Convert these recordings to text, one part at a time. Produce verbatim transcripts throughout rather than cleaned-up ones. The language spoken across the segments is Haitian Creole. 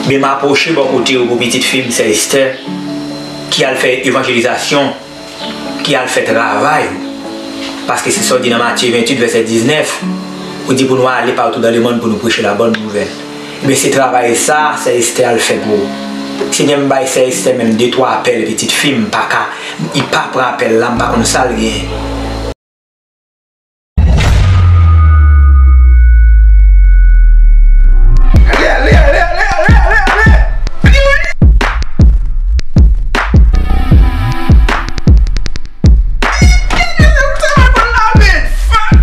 Men m apwoche bò kote w pou pitit fi m, Sè Estè, ki al fè evanjelizasyon, ki al fè travay ou. Paske se sa w di nan Matye venntuit, vèsè diznèf, ou di pou nou ale partout dans le monde pou nou preche la bonne nouvelle. Ebyen, se travay sa a, Sè Estè al fè pou ou. Senyè, m bay Sè Estè menm de twa apèl, pitit fi m pa ka, li pa pran apèl la, m pa konn sa l genyen. Ale, ale, ale, ale, ale, ale, ale, ale. Anyway. Sa va pran la, men. Fuck.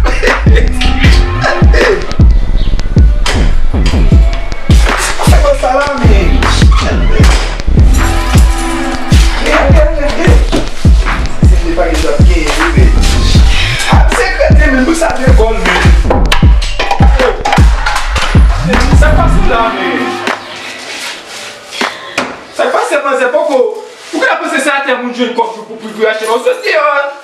Sa va sa la, men. Ale, ale, ale, ale. Se de pa gen zòt gen, wi, men. Ap sekrete, men, pou sa de gòl, men. Sa k pase la, men? Sa k pase, manzè, poko? Ou ka panse se atè moun jwenn kòb pou, pou, pou, pou achte, non? Sot deyò,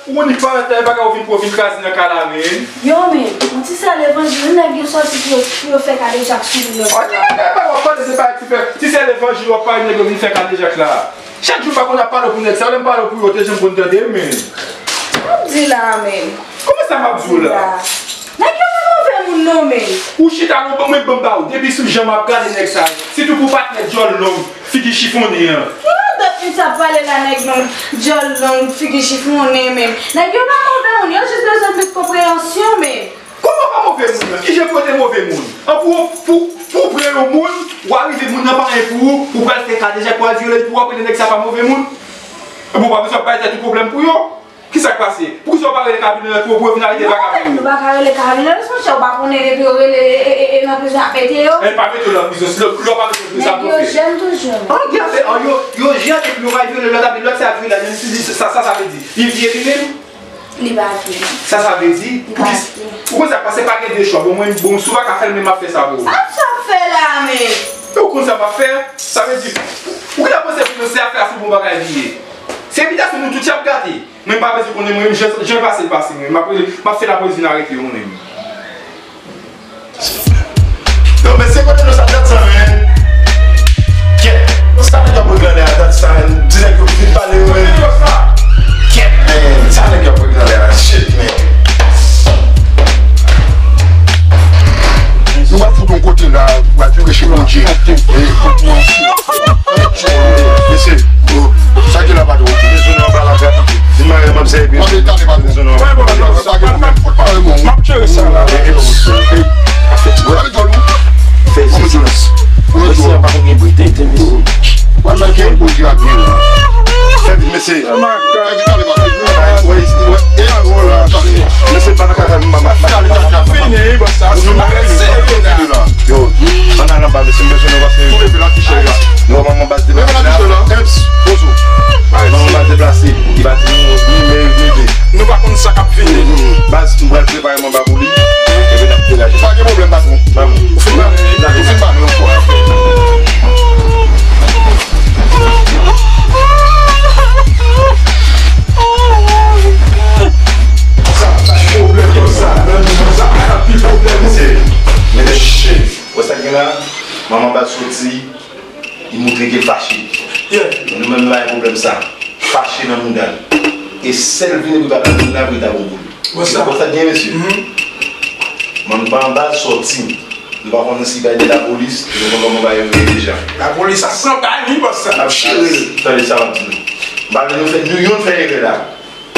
ou ni pa atè, bagay ou vin pou vin kraze nan kay la, men. Yo, men, yon ti sè levanjil, nèg yo sòti pou yo, pou yo fè kadejak sou li lòt. Ann, bagay pa w ap pale, se pa ti fè, ti sè levanjil w ap pale, nèg yo vin fè kadejak la. Chak jou m pa konn ap pale pou nèg sa, lè m pale pou yo, te janm konn tande, men. Sa w ap di la, men? Kòman sa m ap di w la? Nèg yo pa move moun non, men. Ou chita non, ban mwen, ban m ba ou. Depi sou jan m ap gade nèg sa yo, sitou pou patnè djòl long, figi chifonnen an. Ki radòt nèg sa ap pale la, nèg long, djòl long, figi chifonnen, men? Nèg yo pa move moun, yo jis bezwen plis konpreyansyon, men. Kòman pa move moun nan? Ki jan pou yo te move moun? An pou, pou, pou w pran yon moun, w a rive moun nan pa anyen pou ou, ou pral fè kadejak, w al vyole l, pou w ap rele nèg sa pa move moun? Bon, pa bezwen bay tèt ou pwoblèm pou yo. Kisa k pase? Poukisa w pa rele kabinè an tou pou yo vin arete vagabon yo? Non, men, nou pa ka rele kabinè, monchè, ou pa konnen depi yo rele, e, e, e, e nan prizon y ap mete yo? E pa mete yo nan prizon, si lè, lè w pa mete yo nan prizon, sa pou yo fè? Nèg yo jèn toujou. An, gen afè, an, yo, yo jèn epi yo pa vyole lòt, epi lòt sa vyole, men si, si, sa, sa, sa vle di, li vye li menm? Li pa vye. Sa, sa vle di, li pa vye. Ou konn sa k pase, pa gen de chwa. Bon, mwen, bon, si w pa ka fè l, men m ap fè sa pou ou. Sa w ap fè la, men? Ou konn sa m ap fè? Sa vle di, ou gentan panse pou mwen, se afè a, se bon bagay li ye. Se envitasyon nou tout y ap gate. Mwen pa bezwen konnen mwen menm, jan, jan pase l pase mwen. M ap rele, m ap fè lapolis vin arete yo mwen menm. Non, men se kote nou sa dat sa, men. Kèt, sa nèg yo ap regle la dat sa, men. Di nèg yo vin pale yo, men. Kèt, men, sa nèg yo ap regle la, shit, men. Nou va fout yon kote la, va preche Bondye. Mesye, sa ki la pa twò. Bezwen anba la gratuite. Di mwen, manmzèl, epi bezwen anba. M ap jere sa la. Fè silans. Mesye, pa konn gen brite, mesye. Fè vit, mesye. Mesye, pa nan kaka, m ap fini, bòs sa. Yo, ann al anba, mesye, m bezwen nou pase. Nou manman baz deplase la. Manman baz deplase. Li pa di nou, ni men, ni men. Nou pa konn sa k ap vini. Baz, m pral prepare m anba pou li. Epi n ap degaje. Pa gen pwoblèm, patwon. Ou fin pale? Ou fin pale yon fwa. Sa, sa pwoblèm konsa, sa, sa pi pwoblèm. Mesye, mesye, wè sa k gen la? Manman baz soti, li montre ke l fache. Yeah. Nou menm nou pa gen pwoblèm sa. Fache nan mouda l. E sèl vini pou ta pran moun la pou li ta bon pou li. Wè sa. Wè sa k gen, mesye. Mhm. Manman baz soti. Nou pa konnen si bay de lapolis, nou pa konnen bay yo ye deja. Lapolis ap pran bal, wi, bòs sa. N ap chire l. Tande sa m ap di nou. M pa vle nou fè, nou youn fè erè la.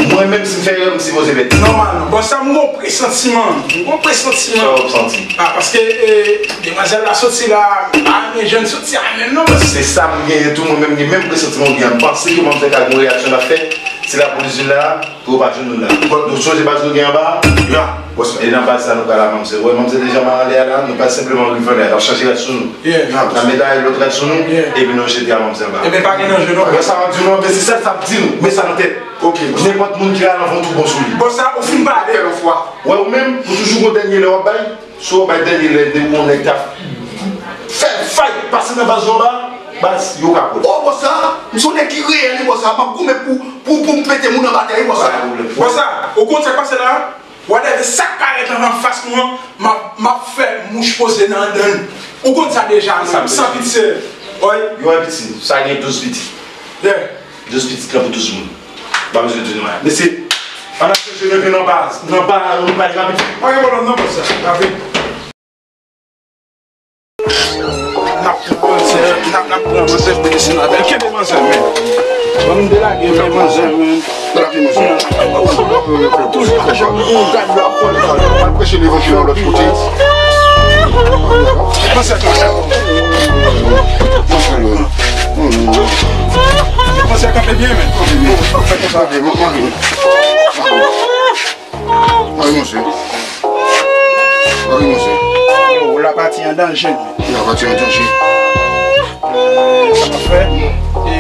Mwen menm, si m fè erè, m sipoze pèdi. Nòmalman. Bòs sa, m gon presantiman. M gon presantiman. Sa w ap santi? A, paske, e, demwazèl la soti la, m pa renmen jan l soti a menm non, bòs. Se sa m genyen tou, mwen menm, m gen menm presantiman w gen an. M panse ke manzè ka gen yon reyaksyon l ap fè. Si lapolis vin la, pou yo pa jwenn nou la. Nou sonje baz nou gen anba a? Ya. E nan baz sa nou pral la, manzè. Wè, manzè deja mal anlè a la, nou pral senpleman rive anlè a. N ap chanje rad sou nou. Yeah. N ap mete lòt rad sou nou, yeah, epi nou jete a manzè anba. Ebyen, pa gen danje non. Wè sa m ap di nou an, men se sèl sa m ap di nou. Met sa nan tèt. Ok. Nenpòt moun ki rale anvan w tou bon sou li. Bòs sa, ou fin pale. Fè yon fwa. Wè, ou menm, ou toujou gon dènye lè w ap bay. Si w bay dènye lè, depi yon nèg ta fè fay pase nan baz yo anba, baz yo ka pran. O, bòs sa, m se yon nèg ki reyèl, wi, bòs sa. M ap goumen pou, pou, pou m pete moun anba tè, wi, bòs sa. Pa gen pwoblèm. Bòs sa, ou konn sa k pase la? Whatever, sa k parèt anfas nou an, m ap, m ap fè mouch poze nan anndan l. Ou konn sa deja, non, san pitye. Oy, yo wè pitit, sa gen douz pitit. Yeah. Douz pitit lan pou douz moun. Pa bezwen di nou anyen. Mesye, ann ap chèche nèg yo nan ba, nan ba, yo pa rapid. Pa gen pwoblèm non, bòs, sa. N ap pran manzè, n ap, n ap pran manzè pou desann avè l. Kenbe manzè, men. Ban m delage, men, manzè, men. Lage manzè. Toujou fè jan ou gad la, fò l al preche levanjil yon lòt kote. Manzè kanpe. Manzè kanpe byen, men. Fè konsa. Mwen, monchè. Mwen, monchè. Yo, la pati an danje, men. La pati an danje. Sa pa fè. E,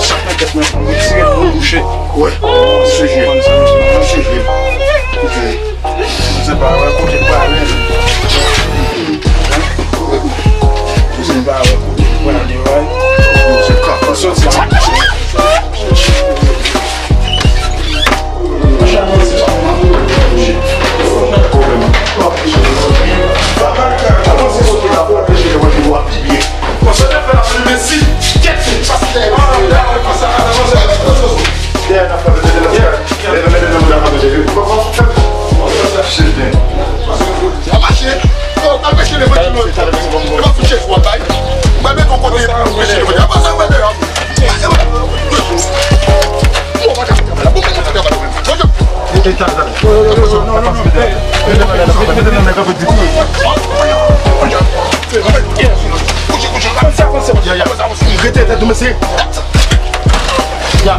sa fè tèt mwen pou retire pou mouche. Wè. Se jwe. Se jwe. Se jwe. Se pa wè kote l prale. Se pa wè kote l prale, wè. Se kaka. Soti. Ya, ya.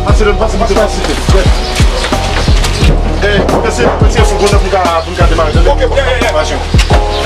Pase, pase, pase, pase. Eh, pase, pase, fou, pou n ka, pou n ka demare, tande? Ok, ok, ok, ok.